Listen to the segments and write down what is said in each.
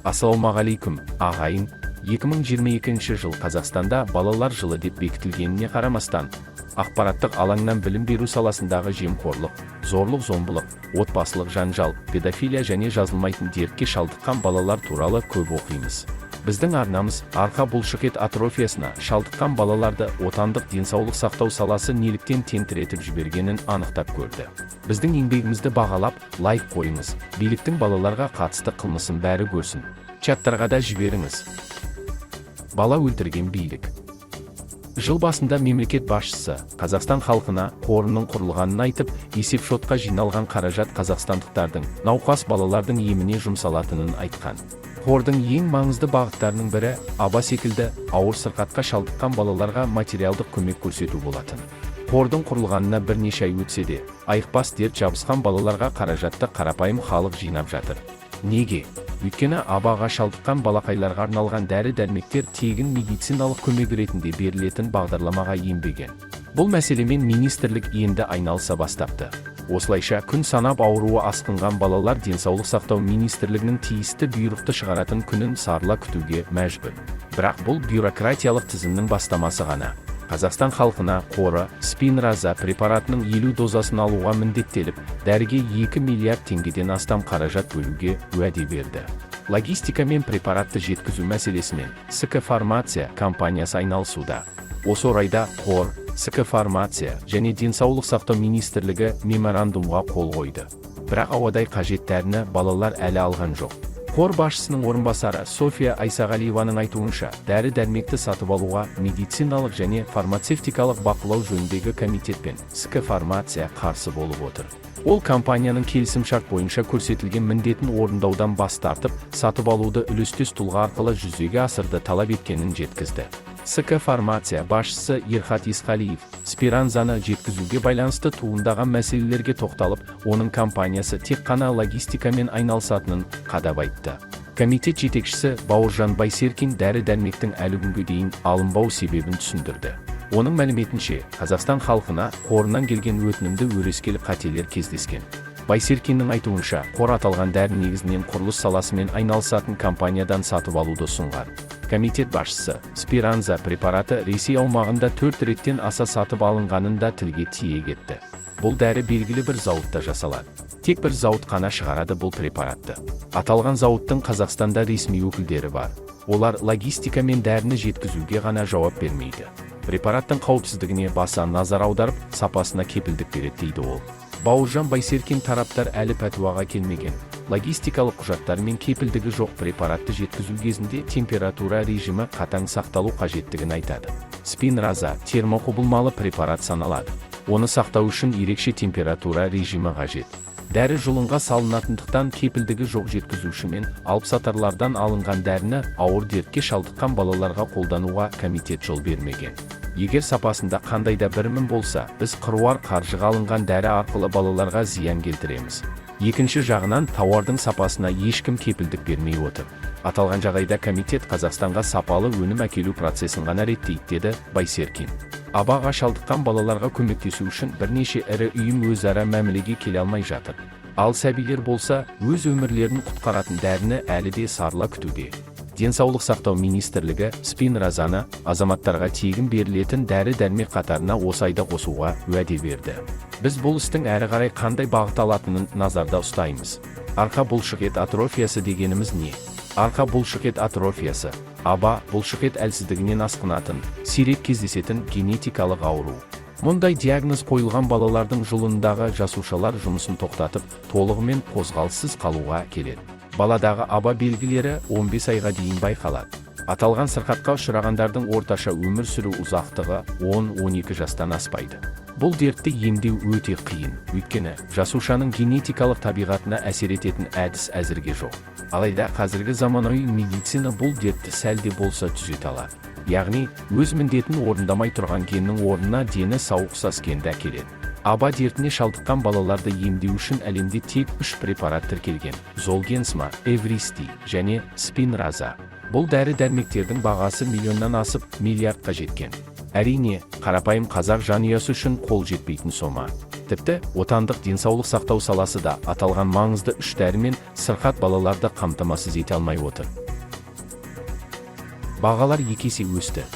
Ассалаумағалейкүм, ағайын! 2022 жыл Қазақстанда балалар жылы деп бекітілгеніне қарамастан, ақпараттық алаңнан білім беру саласындағы жемқорлық, зорлық зомбылық, отбасылық жанжал, педофилия және жазылмайтын дертке шалдыққан балалар туралы көп оқимыз. Біздің арнамыз арқа бұлшықет атрофиясына шалдыққан балаларды отандық денсаулық сақтау саласы неліктен тентіретіп жібергенін анықтап көрді. Біздің еңбегімізді бағалап, лайк қойыңыз. Биліктің балаларға қатысты қылмысын бәрі көрсін. Чаттарға да жіберіңіз. Бала өлтірген билік. Жыл басында мемлекет басшысы Қазақстан халқына қорының құрылғанын айтып, есепшотқа жиналған қаражат қазақстандықтардың, науқас балалардың еміне жұмсалатынын айтқан. Қордың ең маңызды бағыттарының бірі аба секілді ауыр сырқатқа шалдыққан балаларға материалдық көмек көрсету болатын. Қордың құрылғанына бірнеше ай өтсе де, айықпас дерт жабысқан балаларға қаражатты қарапайым халық жинап жатыр. Неге? Өйткені абаға шалдыққан балақайларға арналған дәрі-дәрмектер тегін медициналық көмек ретінде берілетін бағдарламаға енбеген. Бұл мәселемен министрлік енді айналыса бастапты. Осылайша, күн санап ауруы асқынған балалар Денсаулық сақтау министрлігінің тиісті бұйрықты шығаратын күнін сарыла күтуге мәжбүр. Бірақ бұл бюрократиялық тізімнің бастамасы ғана. Қазақстан халқына қоры Спинраза препаратының 50 дозасын алуға міндеттеліп, дәріге 2 миллиард теңгеден астам қаражат бөлуге уәде берді. Логистика мен препаратты жеткізу мәселесімен СК Фармация компаниясы айналысуда. Осы орайда қор, СК Фармация және Денсаулық сақтау министрлігі меморандумға қол қойды. Бірақ ауадай қажет дәріні балалар әлі алған жоқ. Қор басшысының орынбасары София Айсағалиеваның айтуынша, дәрі-дәрмекті сатып алуға медициналық және фармацевтикалық бақылау жөніндегі комитет пен СК Фармация қарсы болып отыр. Ол компанияның келісімшарт бойынша көрсетілген міндетін орындаудан бас тартып, сатып алуды үлестес тұлға арқылы жүзеге асырды талап еткенін жеткізді. СК Фармация басшысы Ерхат Есқалиев Спиранзаны жеткізуге байланысты туындаған мәселелерге тоқталып, оның компаниясы тек қана логистикамен айналысатынын қадап айтты. Комитет жетекшісі Бауыржан Байсеркин дәрі-дәрмектің әлі күнге дейін алынбау себебін түсіндірді. Оның мәліметінше, Қазақстан халқына қорынан келген өтінімді өрескел қателер кездескен. Байсеркиннің айтуынша, қор аталған дәрі негізінен құрылыс саласымен айналысатын компаниядан сатып алуды ұсынған. Комитет басшысы Спиранза препараты Ресей аумағында төрт реттен аса сатып алынғанын да тілге тиек етті. Бұл дәрі белгілі бір зауытта жасалады. Тек бір зауыт қана шығарады бұл препаратты. Аталған зауыттың Қазақстанда ресми өкілдері бар. Олар логистика мен дәріні жеткізуге ғана жауап бермейді. Препараттың қауіпсіздігіне баса назар аударып, сапасына кепілдік береді, дейді ол. Бауыржан Байсеркин тараптар әлі пәтуаға келмеген. Логистикалық құжаттар мен кепілдігі жоқ препаратты жеткізу кезінде температура режимі қатаң сақталу қажеттігін айтады. Спинраза термоқұбылмалы препарат саналады. Оны сақтау үшін ерекше температура режимі қажет. Дәрі жұлынға салынатындықтан, кепілдігі жоқ жеткізуші мен алыпсатарлардан алынған дәріні ауыр дертке шалдыққан балаларға қолдануға комитет жол бермеген. Егер сапасында қандай да бір мін болса, біз қыруар қаржыға алынған дәрі арқылы балаларға зиян келтіреміз. Екінші жағынан, тауардың сапасына ешкім кепілдік бермей отыр. Аталған жағдайда комитет Қазақстанға сапалы өнім әкелу процесін ғана реттейді, деді Байсеркин. Абаға шалдыққан балаларға көмектесу үшін бірнеше ірі ұйым өзара мәмілеге келе алмай жатыр. Ал сәбилер болса, өз өмірлерін құтқаратын дәріні әлі де сарыла күтуде. Денсаулық сақтау министрлігі Спинразаны азаматтарға тегін берілетін дәрі-дәрмек қатарына осы айда қосуға уәде берді. Біз бұл істің әрі қарай қандай бағыт алатынын назарда ұстаймыз. Арқа бұлшықет атрофиясы дегеніміз не? Арқа бұлшықет атрофиясы – аба, бұлшықет әлсіздігінен асқынатын, сирек кездесетін генетикалық ауру. Мұндай диагноз қойылған балалардың жұлындағы жасушалар жұмысын тоқтатып, толығымен қозғалыссыз қалуға келеді. Баладағы аба белгілері 15 айға дейін байқалады. Аталған сырқатқа ұшырағандардың орташа өмір сүру ұзақтығы 10-12 жастан аспайды. Бұл дертті емдеу өте қиын, өйткені жасушаның генетикалық табиғатына әсер ететін әдіс әзірге жоқ. Алайда қазіргі заманауи медицина бұл дертті сәл де болса түзете алады. Яғни, өз міндетін орындамай тұрған геннің орнына дені сау ұқсас генді әкеледі. Аба дертіне шалдыққан балаларды емдеу үшін әлемде тек үш препарат тіркелген: Золгенсма, Эвристи және Спинраза. Бұл дәрі-дәрмектердің бағасы миллионнан асып, миллиардқа жеткен. Әрине, қарапайым қазақ жанұясы үшін қол жетпейтін сома. Тіпті отандық денсаулық сақтау саласы да аталған маңызды үш дәрімен сырқат балаларды қамтамасыз ете алмай отыр. Бағалар екі есе өсті.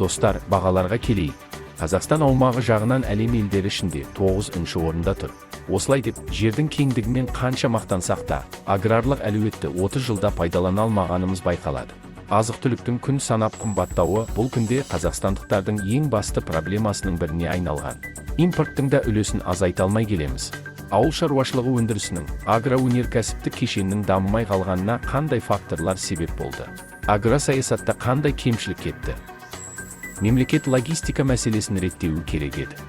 Достар, бағаларға келейік. Қазақстан аумағы жағынан әлем елдері ішінде тоғызыншы орында тұр. Осылай деп жердің кеңдігімен қанша мақтансақ та, аграрлық әлеуетті 30 жылда пайдалана алмағанымыз байқалады. Азық-түліктің күн санап қымбаттауы бұл күнде қазақстандықтардың ең басты проблемасының біріне айналған. Импорттың да үлесін азайта алмай келеміз. Ауыл шаруашылығы өндірісінің, агроөнеркәсіптік кешеннің дамымай қалғанына қандай факторлар себеп болды? Агросаясатта қандай кемшілік кетті? Мемлекет логистика мәселесін реттеуі керек еді.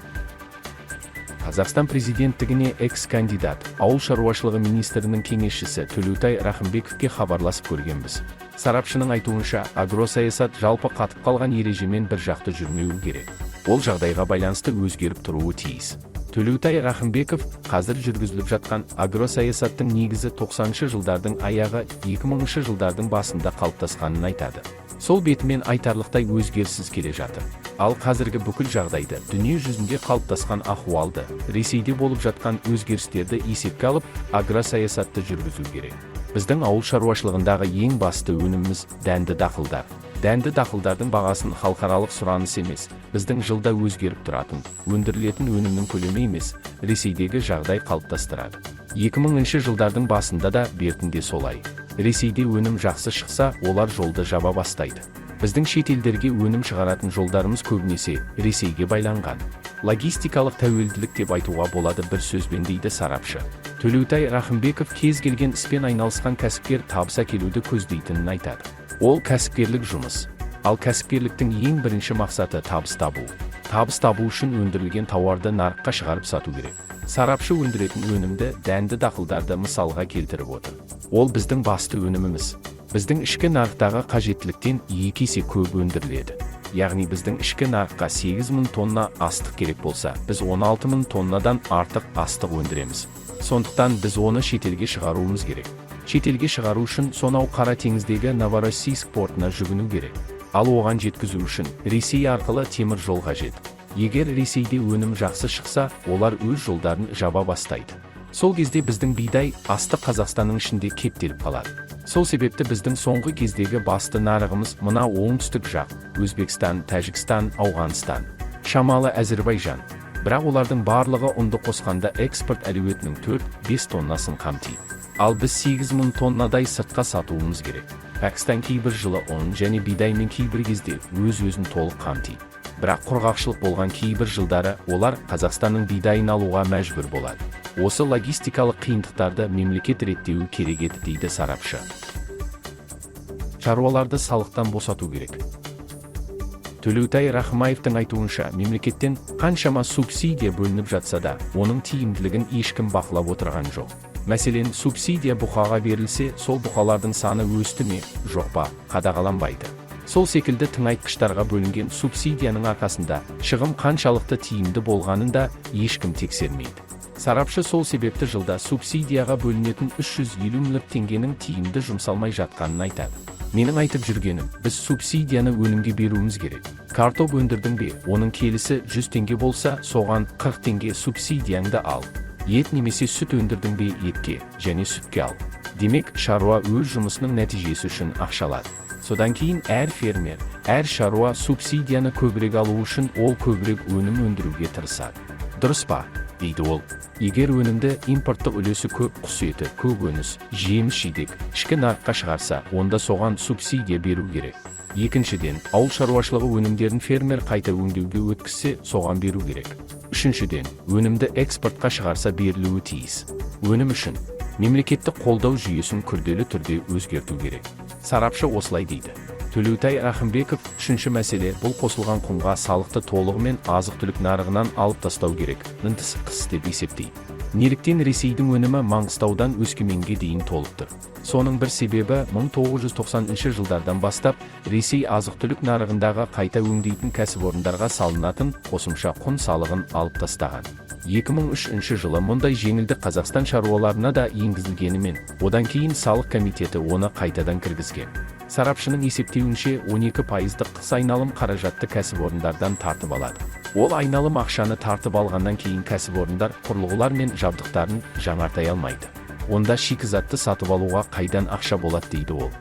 Қазақстан президенттігіне экс-кандидат, ауыл шаруашылығы министрінің кеңесшісі Төлеутай Рахымбековке хабарласып көргенбіз. Сарапшының айтуынша, агросаясат жалпы қатып қалған ережемен бір жақты жүрмеуі керек. Ол жағдайға байланысты өзгеріп тұруы тиіс. Төлеутай Рахымбеков қазір жүргізіліп жатқан агросаясаттың негізі 90-шы жылдардың аяғы, 2000 жылдардың басында қалыптасқанын айтады. Сол бетімен айтарлықтай өзгеріссіз келе жатыр. Ал қазіргі бүкіл жағдайды, дүние жүзінде қалыптасқан ахуалды, Ресейде болып жатқан өзгерістерді есепке алып, агросаясатты жүргізу керек. Біздің ауыл шаруашылығындағы ең басты өніміміз – дәнді дақылдар. Дәнді дақылдардың бағасын халықаралық сұраныс емес, біздің жылда өзгеріп тұратын, өндірілетін өнімнің көлемі емес, Ресейдегі жағдай қалыптастырады. 2000 жылдардың басында да бертінде солай. Ресейде өнім жақсы шықса, олар жолды жаба бастайды. Біздің шет елдерге өнім шығаратын жолдарымыз көбінесе Ресейге байланған. Логистикалық тәуелділік деп айтуға болады бір сөзбен, дейді сарапшы. Төлеутай Рахымбеков кез келген іспен айналысқан кәсіпкер табыс әкелуді көздейтінін айтады. Ол кәсіпкерлік жұмыс. Ал кәсіпкерліктің ең бірінші мақсаты – табыс табу. Табыс табу үшін өндірілген тауарды нарыққа шығарып сату керек. Сарапшы өндіретін өнімді, дәнді дақылдарды мысалға келтіріп отыр. Ол біздің басты өніміміз. Біздің ішкі нарықтағы қажеттіліктен екі есе көп өндіріледі. Яғни біздің ішкі нарыққа 8 мың тонна астық керек болса, біз 16 мың тоннадан артық астық өндіреміз. Сондықтан біз оны шетелге шығаруымыз керек. Шетелге шығару үшін сонау Қара теңіздегі Новороссийск портына жүгіну керек. Ал оған жеткізу үшін Ресей арқылы темір жол қажет. Егер Ресейде өнім жақсы шықса, олар өз жолдарын жаба бастайды. Сол кезде біздің бидай, астық Қазақстанның ішінде кептеліп қалады. Сол себепті біздің соңғы кездегі басты нарығымыз мына оңтүстік жақ: Өзбекстан, Тәжікстан, Ауғанстан, шамалы Әзірбайжан. Бірақ олардың барлығы ұнды қосқанда экспорт әлеуетінің 4-5 тоннасын қамтиды. Ал біз 8 мың тоннадай сыртқа сатуымыз керек. Пәкістан кейбір жылы ұн және бидаймен кейбір кезде өз-өзін толық қамтиды. Бірақ құрғақшылық болған кейбір жылдары олар Қазақстанның бидайын алуға мәжбүр болады. Осы логистикалық қиындықтарды мемлекет реттеуі керек еді, дейді сарапшы. Шаруаларды салықтан босату керек. Төлеутай Рахымаевтың айтуынша, мемлекеттен қаншама субсидия бөлініп жатса да, оның тиімділігін ешкім бақылап отырған жоқ. Мәселен, субсидия бұқаға берілсе, сол бұқалардың саны өсті ме, жоқ па, қадағаланбайды. Сол секілді тыңайтқыштарға бөлінген субсидияның арқасында шығын қаншалықты тиімді болғанын да ешкім тексермейді. Сарапшы сол себепті жылда субсидияға бөлінетін 350 миллиард теңгенің тиімді жұмсалмай жатқанын айтады. Менің айтып жүргенім, біз субсидияны өнімге беруіміз керек. Картоп өндірдің бе, оның келісі 100 теңге болса, соған 40 теңге субсидияңды ал. Ет немесе сүт өндірдің бе, етке және сүтке ал. Демек, шаруа өз жұмысының нәтижесі үшін ақша алады. Содан кейін әр фермер, әр шаруа субсидияны көбірек алу үшін ол көбірек өнім өндіруге тырысады. Дұрыс па? Дейді ол. Егер өнімді импорттық үлесі көп құс еті, көкөніс, жеміс жидек ішкі нарыққа шығарса, онда соған субсидия беру керек. Екіншіден, ауыл шаруашылығы өнімдерін фермер қайта өңдеуге өткізсе, соған беру керек. Үшіншіден, өнімді экспортқа шығарса, берілуі тиіс. Өнім үшін мемлекеттік қолдау жүйесін күрделі түрде өзгерту керек. Сарапшы осылай дейді. Төлеутай Рахымбеков үшінші мәселе, бұл қосылған құнға салықты толығымен азық-түлік нарығынан алып тастау керек, нтс деп есептейді. Неліктен Ресейдің өнімі Маңғыстаудан Өскеменге дейін толып тұр? Соның бір себебі, 1990 жылдардан бастап Ресей азық-түлік нарығындағы қайта өңдейтін кәсіпорындарға салынатын қосымша құн салығын алып тастаған. 2003 жылы мұндай жеңілдік Қазақстан шаруаларына да енгізілгенімен, одан кейін салық комитеті оны қайтадан кіргізген. Сарапшының есептеуінше, 12 пайыздық тыс айналым қаражатты кәсіпорындардан тартып алады. Ол айналым ақшаны тартып алғаннан кейін кәсіпорындар құрылғылар мен жабдықтарын жаңартай алмайды. Онда шикізатты сатып алуға қайдан ақша болады, дейді ол.